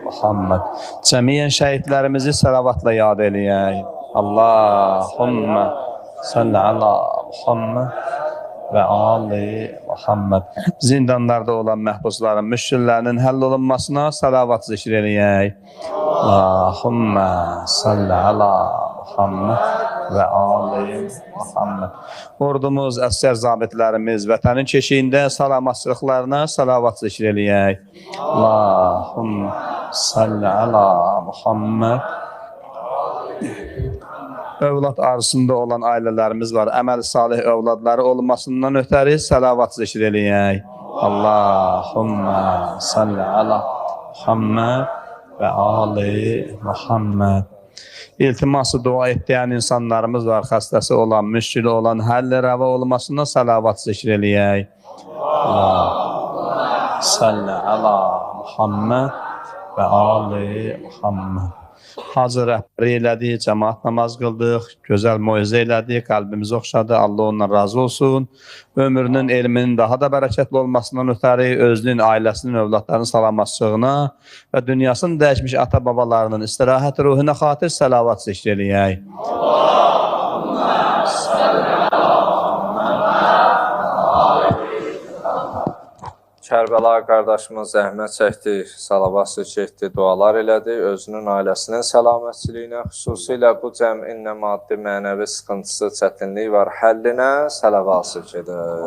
Muhammed. Cəmiyyən şəhidlərimizi səlavatla yad eləyək. Allahümme salli ala Muhammed və ali Muhammed. Zindanlarda olan məhbusların müşkillərinin həll olunmasına salavat zikr eləyək. Allahümme salli ala Muhammed və ali Muhammed. Ordumuz, əsgər zabitlərimiz vətənin keşiyində salamatçılıqlarına salavat zikr eləyək. Allahümme salli ala Muhammed. Övlad arzusunda olan ailələrimiz var. Əməl salih övladları olmasından ötəri səlavat zikr eləyək. Allahümme salli ala Muhammed və ali Muhammed. İltiması dua etdiyən insanlarımız var. Xəstəsi olan, müşkili olan, həlli rəva olmasına səlavat zikr eləyək. Allahümme salli ala Muhammed və ali Muhammed. Hacı rəhbəri elədi, cəmaat namaz qıldıq, gözəl moizə elədi, qəlbimizi oxşadı, Allah ondan razı olsun. Ömrünün, elminin daha da bərəkətli olmasından ötəri özünün, ailəsinin, övladlarının salamatçılığına və dünyasını dəyişmiş ata-babalarının istirahət ruhuna xatir səlavat zikr eləyək. Kərbəla qardaşımız zəhmət çəkdi, salavat zikr etdi, dualar elədi, özünün ailəsinin səlamətçiliyinə, xüsusilə bu cəmin nə maddi, mənəvi sıxıntısı, çətinliyi var, həllinə salavat zikr edək.